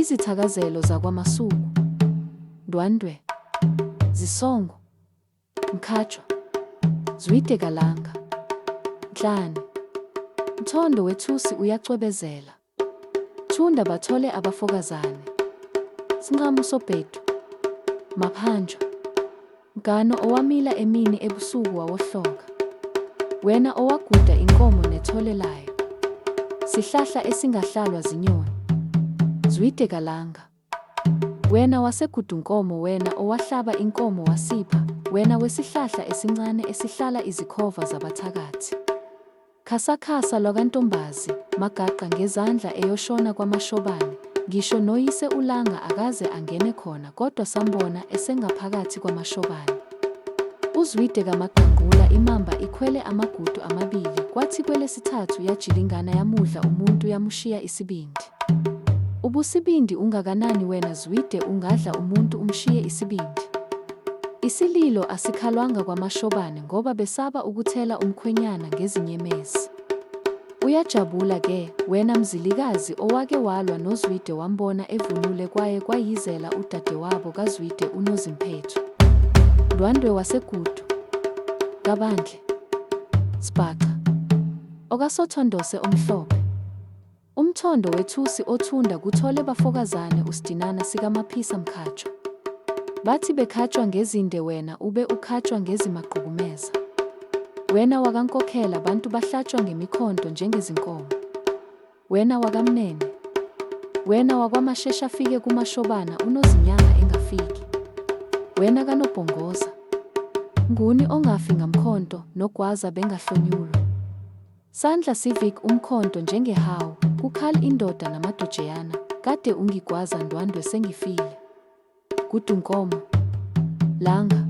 Izithakazelo zakwaMasuku. Ndwandwe. Zisongo. Mkhatshwa. Zwide kaLanga. Nhlane. Mthondo wethusi uyacwebezela. Thunda bathole abafokazane. Sinqamu sobhedu. Maphanjwa. Mgano owamila emini ebusuku wawohloka. Wena owaguda inkomo nethole layo. Sihlahla esingahlalwa zinyoni. Zwide kaLanga. Wena waseGudunkomo wena owahlaba inkomo wasipha, wena wesihlahla esincane esihlala izikhova zabathakathi. Khasakhasa lwakantombazi, magaqa ngezandla eyoshona kwaMashobane, ngisho noyise uLanga akaze angene khona kodwa sambona esengaphakathi kwaMashobane. UZwide kaMagqangqula imamba ikhwele amagudu amabili kwathi kwelesithathu yajilingana yamudla umuntu yamushiya isibindi. Ubusibindi ungakanani wena Zwide ungadla umuntu umshiye isibindi? Isililo asikhalwanga kwaMashobane ngoba besaba ukuthela umkhwenyana ngezinyemezi. Uyajabula ke wena Mzilikazi owake walwa noZwide wambona evunule kwaye kwayizela udadewabo kaZwide uNozimphethu. Ndwandwe waseGudu. Kabandle. Sbhaca. OkaSothondose omhlophe. Umthondo wethusi othunda kuthole bafokazane uSdinana sikaMaphisa Mkhatshwa. Bathi bekhatshwa ngezinde wena ube ukhatshwa ngezimagqukumeza. Wena wakaNkokhela bantu bahlatshwa ngemikhonto njengezinkomo. Wena wakaMnene. Wena wakwaMasheshafike kuMashobana uNozinyanga engafiki. Wena kaNobhongoza. Nguni ongafi ngamkhonto nogwaza bengahlonyulwa. Sandla sivik umkhonto njengehawu, kukhal indoda namadojeyana, kade ungigwaza Ndwandwe sengifile. Gudunkomo. Langa.